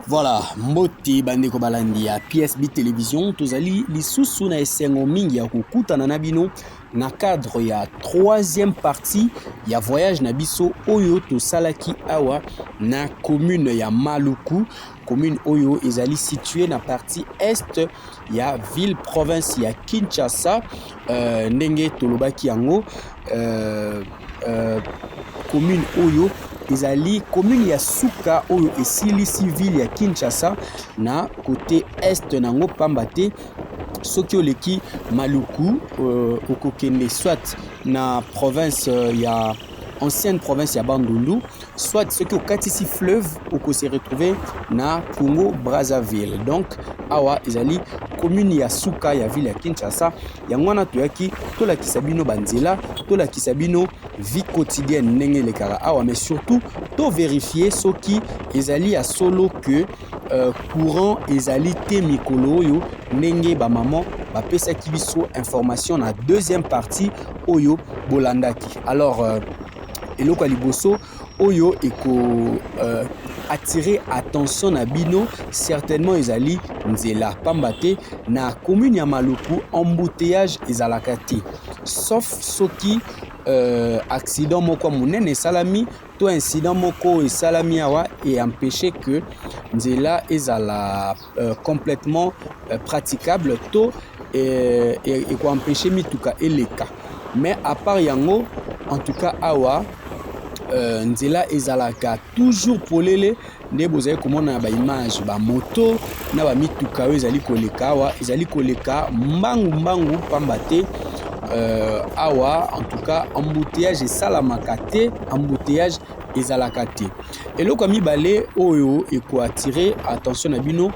Voilà, mbote bandeko balandi ya PSB Television, tozali lisusu na esengo mingi ya kokutana na bino na cadre ya troisième partie ya voyage na biso oyo tosalaki awa na commune ya Maluku, commune oyo ezali située na partie est ya ville province ya Kinshasa. Ndenge tolobaki yango, commune oyo ezali commune ya suka oyo esilisi ville ya Kinshasa na côté est nango, pamba te soki oleki Maluku, okokende soit na province ya ancienne province ya Bandundu, soit soki okatisi fleuve, okose retrouver na Congo Brazzaville. Donc awa ezali commune ya suka ya ville ya Kinshasa. Yango wana toyaki tolakisa bino banzela, tolakisa bino vie quotidienne ndenge elekaka awa, mais surtout tovérifier soki ezali ya solo que courant ezali te mikolo oyo, ndenge bamama bapesaki biso information na deuxième partie oyo bolandaki. Alors, eloko ya liboso oyo eko attirer attention na bino certainement ezali nzela, pamba te na commune ya Maluku embouteillage ezalaka te, sauf soki accident moko monene esalami to incident moko esalami awa e empêcher que nzela ezala complètement praticable to ekoempêcher mituka eleka. Mais à part yango, en tout cas awa nzela ezalaka toujours polele. Nde bozali komona na baimage, bamoto na bamituka oyo ezali koleka awa ezali koleka mbangu mbangu, pamba te awa en tout cas embouteillage esalamaka te, embouteillage ezalaka te. Eloko ya mibale oyo ekoattirer attention na bino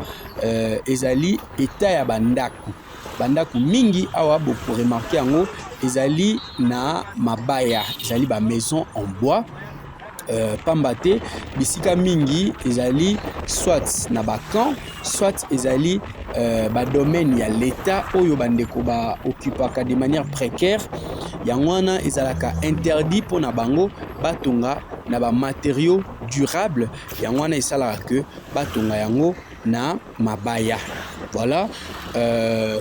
ezali état ya bandako. Bandako mingi awa, bokoremarquer yango, ezali na mabaya, ezali bamaison en bois, pamba te bisika mingi ezali soit na bacamp, soit ezali badomaine ya l'État oyo bandeko baoccupaka de manière précaire. Yango wana ezalaka interdit mpona bango batonga na bamatériaux durable. Yango wana esalaka ke batonga yango na mabaya. Voilà,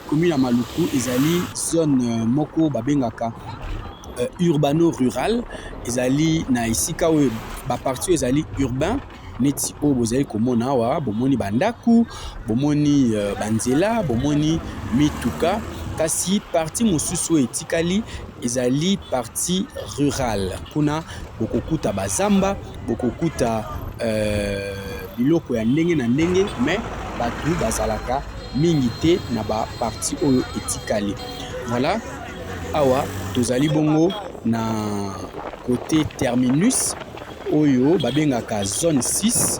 commune ya Maluku ezali zone moko babengaka urbano rural. Ezali na esika oyo bapartie oyo ezali urbain, neti oyo bozali komona awa. Bomoni bandako, bomoni banzela, bomoni mituka, kasi partie mosusu oyo etikali ezali partie rurale. Kuna bokokuta bazamba, bokokuta biloko ya ndenge na ndenge, mais bato bazalaka mingi te na bapartie oyo etikali. Voilà, awa tozali bongo na côté terminus oyo babengaka zone 6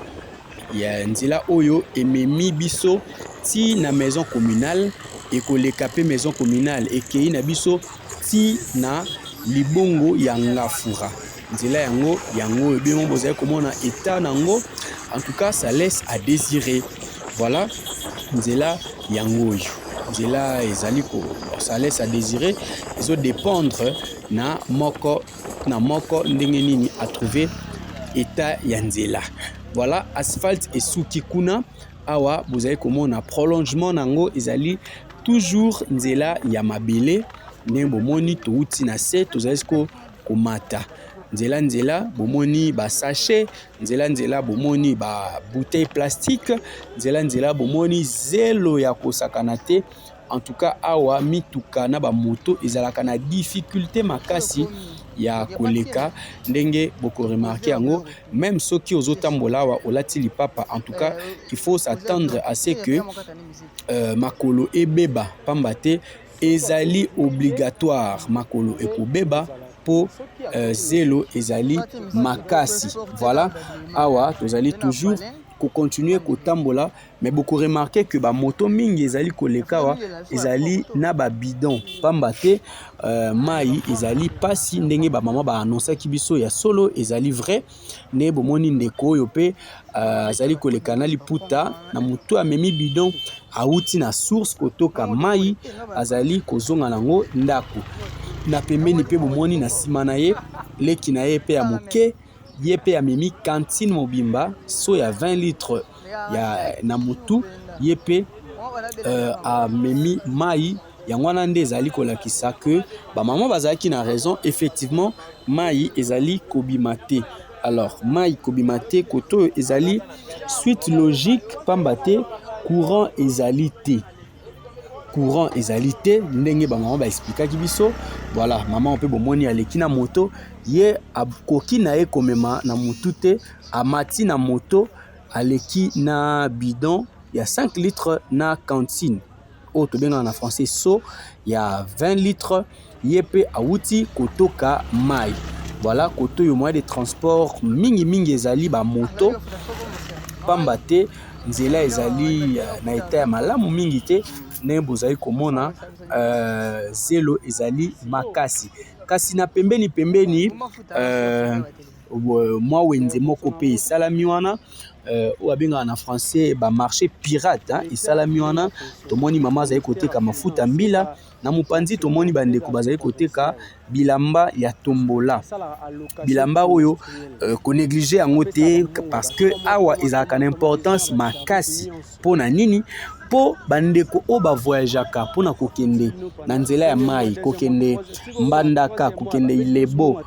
ya nzela oyo ememi biso ti na maison communale. Ekoleka mpe maison communale, ekei na biso ti na libongo ya Ngafura. Nzela yango, yango oyo bino bozali komona, état nango en tout cas ça laisse à désirer. Voilà, nzela yango oyo, nzela ezali ko ça laisse à désirer. Ezodépendre na moko na moko ndenge nini atrouver état ya nzela. Voilà, asphalte esuki kuna. Awa bozali komona prolongement nango ezali toujours nzela ya mabele. Ndenge bomoni, touti na se, tozali siko komata nzela. Nzela bomoni basachet, nzela nzela bomoni babouteille plastique, nzela nzela bomoni zelo ya kosakana te. En tout cas awa mituka na bamoto ezalaka na difficulté makasi ya koleka. Ndenge bokoremarquer yango, même soki ozotambola awa olati lipapa, en tout cas il faut s'attendre à ce que makolo ebeba, pamba te ezali obligatoire makolo ekobeba mpo zelo ezali makasi. Voilà, awa tozali toujours kocontinuer kotambola, mais bokoremarquer que bamoto mingi ezali koleka awa ezali na babidon, pamba te mai ezali mpasi. Ndenge bamama baannonçaki biso, ya solo ezali vrai. Nde bomoni ndeko oyo mpe azali koleka na liputa na motu, amemi bidon, awuti na source kotoka mai, azali kozonga nango ndako. Na pembeni mpe bomoni na nsima na ye leki na ye mpe ya moke, ye mpe amemi cantine mobimba, seau ya 20 litre. ya na motu ye mpe amemi mai. Yango wana nde ezali kolakisa ke bamama bazalaki na raison, effectivement mai ezali kobima te. Alors mai kobima te kote oyo ezali suite logique, pamba te courant ezali te. Courant ezali te ndenge bamama baexplikaki biso. Voilà, mama mpe bomoni aleki na moto, ye akoki na ye komema na motu te, amati na moto, aleki na bidon ya 5 litres na cantine oyo tobengaka na français seau ya 20 litres, ye mpe awuti kotoka mai. Voilà, kote oyo moyen de transport mingimingi ezali bamoto, pamba te nzela ezali na état ya malamu mingi te. Ndenge bozali komona, zelo ezali makasi, kasi na pembeni pembeni mwa wenze moko mpe esalami wana, oyo abengaka na français bamarché pirate, hein, esalami wana. Tomoni mama azali koteka mafuta mbila na mopanzi, tomoni bandeko bazali koteka bilamba ya tombola. Bilamba oyo konégliger yango te, parce que awa ezalaka na importance makasi. Mpo na nini? Mpo bandeko oyo bavoyageaka mpona kokende na nzela ya mai, kokende Mbandaka, kokende Ilebo,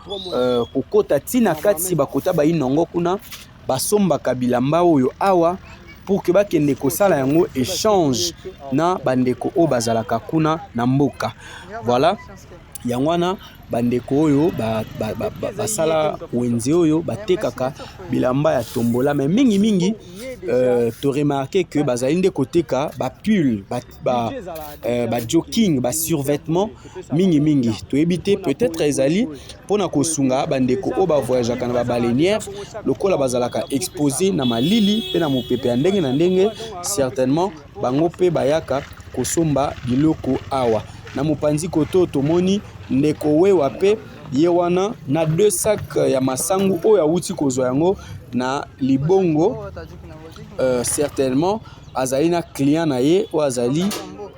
kokota ntina kati bakota bayinongo kuna, basombaka bilamba oyo awa pour que bakende kosala yango échange na bandeko oyo bazalaka kuna na mboka. Voilà, yango wana bandeko oyo basala wenze oyo batekaka bilamba ya tombola. Mais mingimingi toremarquer ke bazali nde koteka bapull, bajogging, basurvêtement mingimingi. Toyebi te, peut-être ezali mpona kosunga bandeko oyo bavoyageaka na babaleinière, lokola bazalaka exposé na malili mpe na mopepe ya ndenge na ndenge. Certainement bango mpe bayaka kosomba biloko awa. Na mopanzi koto tomoni ndeko wewa mpe ye wana na deux sacs ya masangu oyo awuti kozwa yango na libongo. Certainement azali na client na ye oyo azali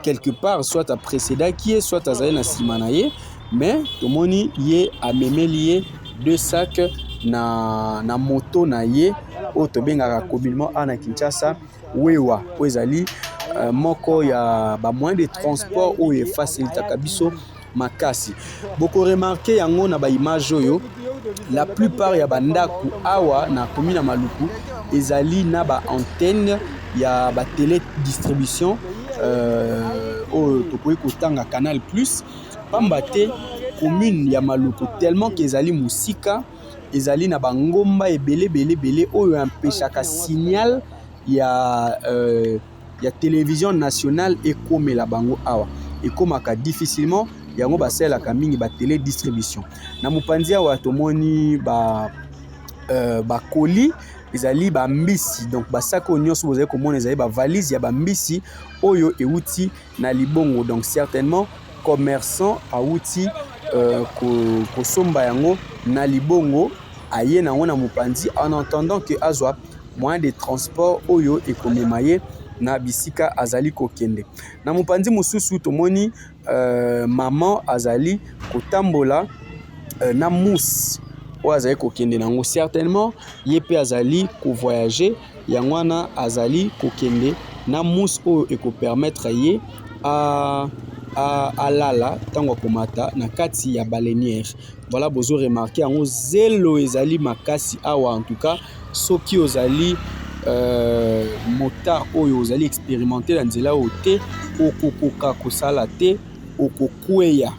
quelque part, soit aprécédaki ye, soit azali na nsima na ye, mais tomoni ye amemeli ye deux sacs na moto na ye, oyo tobengaka communément awa na Kinshasa wewa, oyo ezali moko ya bamoyen de transport oyo efacilitaka biso makasi. Bokoremarquer yango na baimage oyo, la plupart ya bandako awa na commune ya Maluku ezali na baantenne ya batélé distribution oyo tokoki kotanga Canal Plus, pamba te commune ya Maluku, tellement ke ezali mosika, ezali na bangomba ebele ebele ebele oyo empêchaka signal ya télévision nationale ekomela bango awa, ekomaka difficilement. Yango basalelaka mingi batélé distribution. Na mopanzi awa tomoni bakoli ezali bambisi, donc basaki oyo nyonso bozali komona ezali bavalise ya bambisi oyo euti na libongo. Donc certainement commerçant awuti kosomba yango na libongo, aye nango na mopanzi en attendant ke azwa moyen de transport oyo ekomema ye na bisika azali kokende. Na mopanzi mosusu tomoni mama azali kotambola na mousse oyo azali kokende nango. Certainement ye mpe azali kovoyager, yango wana azali kokende na mousse oyo ekopermettre ye alala ntango akomata na kati ya baleinière. Voilà, bozo remarquer yango, zelo ezali makasi awa. En tout cas soki ozali motard oyo ozali expérimenté na nzela oyo te, okokoka kosala te, okokweya,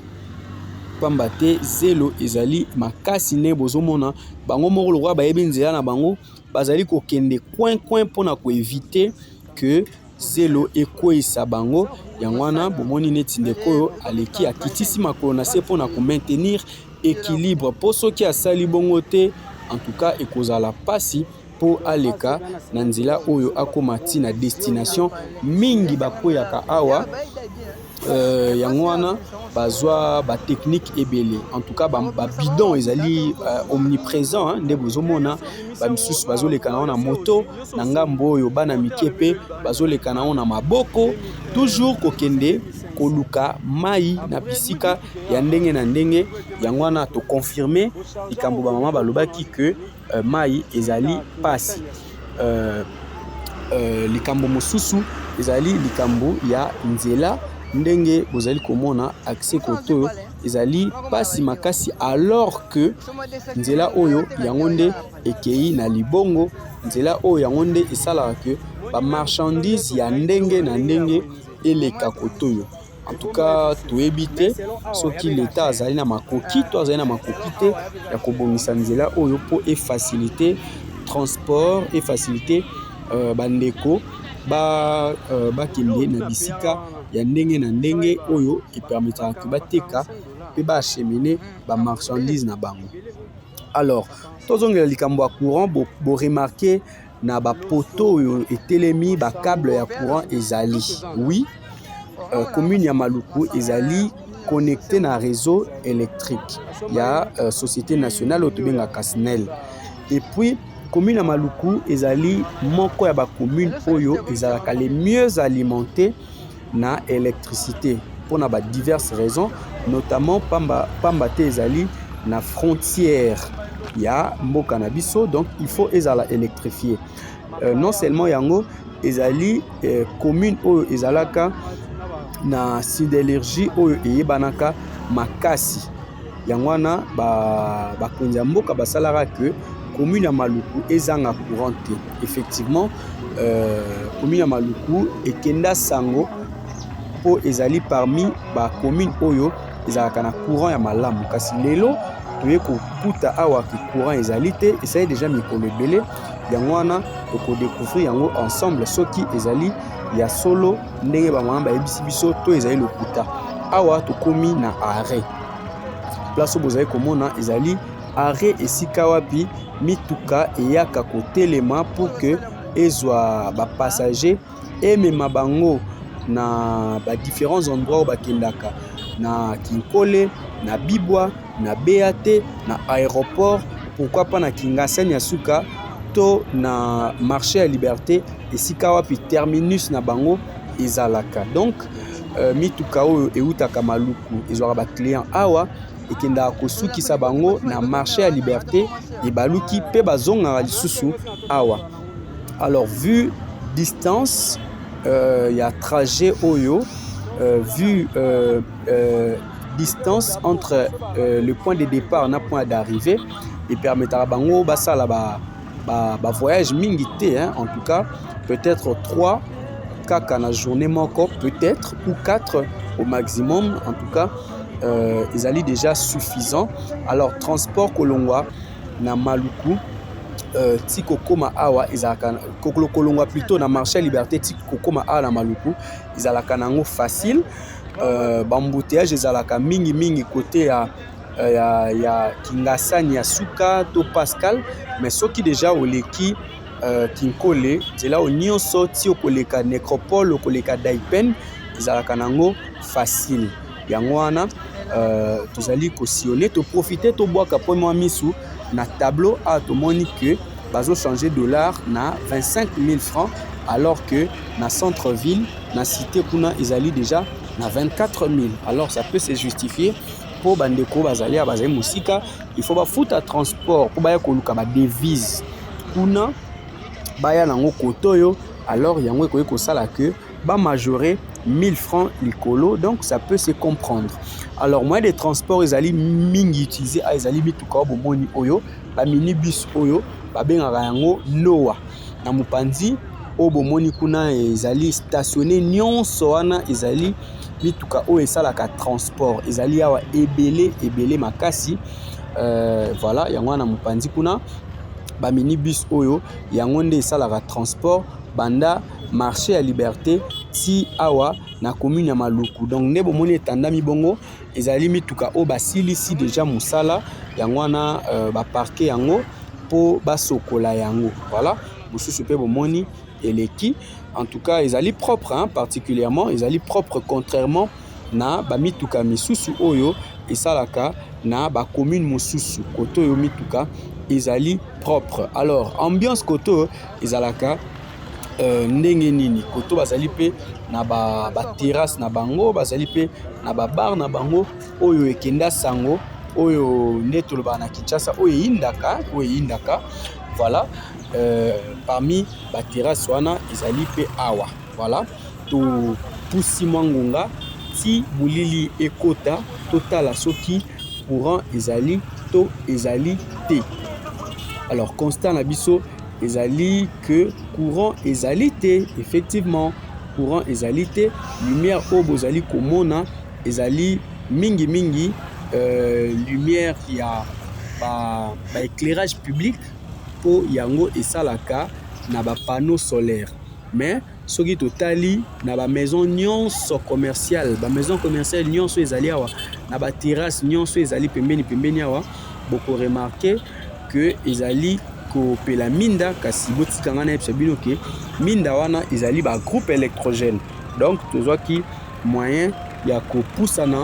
pamba te zelo ezali makasi. Nde bozomona bango moko lokola bayebi nzela na bango, bazali kokende coin coin mpona koéviter ke zelo ekweyisa bango. Yango wana bomoni neti ndeko oyo aleki, akitisi makolo na se mpona komaintenir équilibre, mpo soki asali bongo te, en tout cas ekozala mpasi mpo aleka na nzela oyo akóma ntina destination. Mingi bakweyaka awa, yango wana bazwa batechnique ebele. En tout cas babidon ba ezali omniprésent, hein, nde bozomona bamisusu bazoleka nango na moto na ngambo oyo, bana mike mpe bazoleka nango na maboko, toujours kokende koluka mai na bisika ya ndenge na ndenge. Yango wana toconfirmer likambo bamama balobaki ke mai ezali pasi. Likambo mosusu ezali likambo ya nzela. Ndenge bozali komona accès kote oyo ezali pasi makasi, alors que nzela oyo yango nde ekei na libongo. Nzela oyo yango nde esalaka ke bamarchandise ya ndenge na ndenge eleka kote oyo. En tout cas, toyebi te soki leta azali na makoki to azali na makoki te ya kobongisa nzela oyo mpo efacilite transport, efacilite bandeko bakende na bisika ya ndenge na ndenge oyo epermetaka bateka mpe baachemine bamarchandise na bango. Alors, tozongela likambo ya courant. Boremarquer na bapoteau oyo etelemi, bacable ya courant ezali. Oui, commune ya Maluku ezali connecté na réseau électrique ya société nationale oyo tobengaka SNEL. Et puis commune ya Maluku ezali moko ya bacommune oyo ezalaka les mieux alimenté na électricité mpona ba diverses raisons, notamment pamba, pamba te ezali na frontière ya mboka na biso, donc il faut ezala électrifié. Non seulement yango, ezali commune oyo ezalaka na sidérurgie oyo eyebanaka makasi. Yango wana bakonzi ya mboka basalaka ke commune ya Maluku ezanga courant te. Effectivement, commune ya Maluku ekenda sango mpo ezali parmi bacommune oyo ezalaka na courant ya malamu. Kasi lelo toye kokuta awa ke courant ezali te, esali déjà mikolo ebele. Yango wana tokodécouvrir yango ensemble soki ezali ya solo ndenge bamama bayebisi biso to ezali lokuta. Awa tokomi na arrêt. Place oyo bozali komona ezali arrêt, esika wapi mituka eyaka kotelema pour que ezwa bapassager, emema bango na badifférents endroits oyo bakendaka, na Kinkole, na Bibwa, na BAT, na aéroport, pourquoi pas na Kingasani ya suka to na marché ya Liberté, esika wapi terminus na bango ezalaka. Donc mituka oyo eutaka Maluku ezwaka baclient awa, ekendaka kosukisa bango na marché ya Liberté, ebaluki mpe bazongaka lisusu awa. Alors, vu distance ya trajet oyo, vu distance entre le point de départ na point d'arrivée, epermetaka bango basala ba voyage mingi te, hein. En tout cas, peut-être 3 kaka na journée moko, peut-être, ou 4 au maximum. En tout cas, ezali déjà suffisant. Alors, transport kolongwa na Maluku ti kokóma awa ezalaka, kolongwa plutôt na marché ya Liberté ti kokóma awa na Maluku, ezalaka nango facile. Baembouteillage ezalaka mingimingi côté ya Kingasani ya suka to Pascal, mais soki déjà oleki Kinkole, nzela oyo nyonso ti okoleka Nécropole, okoleka Daipen, ezalaka nango facile. Yango wana tozali kosillonner, toprofite tobwaka mpo mwa misu na tableau awa. Tomoni ke bazochange dollar na 25 000 francs, alors que na centre ville, na cité kuna, ezali déjà na 24 000. Alors ça peut se justifier mpo bandeko bazali awa, bazali mosika, il faut bafuta transport mpo baya koluka badevise kuna, baya nango kote oyo. Alors yango ekoki kosala ke bamajore 1000 francs likolo, donc ça peut se comprendre. Alors, moyen de transport ezali mingi utilisé a ezali mituka oyo bomoni oyo, baminibus oyo babengaka yango Noa. Na mopanzi oyo bomoni kuna ezali stationné, nyonso wana ezali mituka oyo esalaka transport, ezali awa ebele ebele makasi. Voilà, yango wana mopanzi kuna, baminibus oyo, yango nde esalaka transport banda marché ya Liberté ti awa na commune ya Maluku. Donc nde bomoni etandami bongo, ezali mituka oyo basilisi déjà mosala. Yango wana baparke yango mpo basokola yango. Voilà, mosusu mpe bomoni eleki. En tout cas, ezali propre, hein, particulièrement ezali propre, contrairement na bamituka misusu oyo esalaka na bacommune mosusu. Kote oyo mituka ezali propre. Alors, ambiance kote oyo ezalaka ndenge nini? Koto bazali mpe na baterrasse ba na bango, bazali mpe na babar na bango oyo ekenda sango, oyo nde tolobaka na Kinshasa oyo eyindaka, oyo eyindaka. Voilà, parmi baterrasse wana ezali mpe awa. Voilà, topusi mwa ngonga ti molili ekota, totala soki courant ezali to ezali te. Alors constat na biso ezali que courant ezali te. Effectivement, courant ezali te. Lumière oyo bozali komona ezali mingimingi lumière ya ba éclairage public, mpo yango esalaka na bapanneau solaire. Mais soki totali na bamaison nyonso commerciale, bamaison commerciale nyonso ezali awa, na baterrasse nyonso ezali pembeni pembeni awa, bokoremarquer que ezali kopela minda. Kasi botika ngai nayebisa bino ke minda wana ezali bagroupe électrogène. Donc tozwaki moyen ya kopusana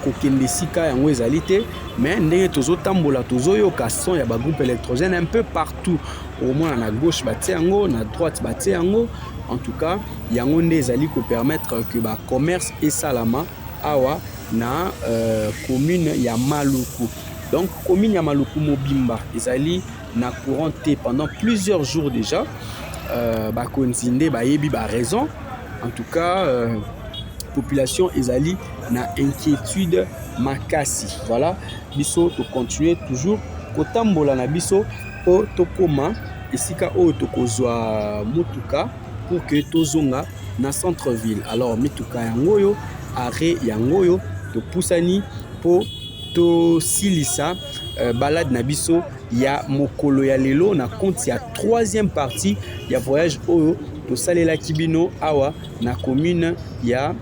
kokende esika yango ezali te, mais ndenge tozotambola, tozoyoka son ya bagroupe électrogène un peu partout. Okomona na gauche batie yango, na droite batie yango. En tout cas, yango nde ezali kopermettre ke bacommerce esalama awa na commune ya Maluku. Donc commune ya Maluku mobimba ezali na courant te pendant plusieurs jours déjà. Bakonzi nde bayebi baraison. En tout cas, population ezali na inquiétude makasi. Voilà, biso tocontinue toujours kotambola na biso mpo tokóma esika oyo tokozwa motuka pour que tozonga na centre ville. Alors mituka yango oyo, arrêt yango oyo, topusani mpo tosilisa balade na biso ya mokolo ya lelo na compte ya troisième partie ya voyage oyo tosalelaki bino awa na commune ya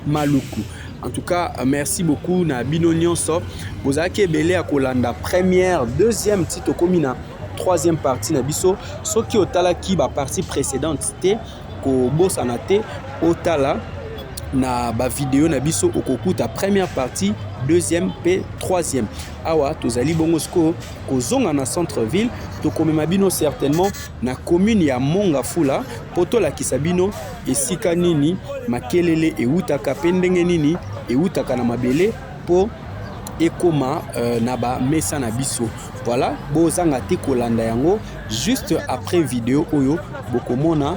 Maluku. En tout cas, merci beaucoup na bino nyonso bozalaki ebele ya kolanda première, deuxième, ti tokomi na troisième partie na biso. Soki otalaki bapartie précédente te, kobosana te otala na bavideo na biso, okokuta première partie, deuxième mpe troisième. Awa tozali bongo sikoyo kozonga na centre ville. Tokomema bino certainement na commune ya Mont-Ngafula mpo tolakisa bino esika nini makelele ewutaka mpe ndenge nini ewutaka na mabele mpo ekóma na bamesa na biso. Voilà, bozanga te kolanda yango. Juste après video oyo, bokomona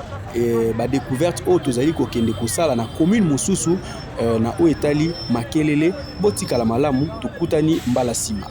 badécouverte oyo tozali kokende kosala na commune mosusu na oyo etali makelele. Botikala malamu, tokutani mbala nsima.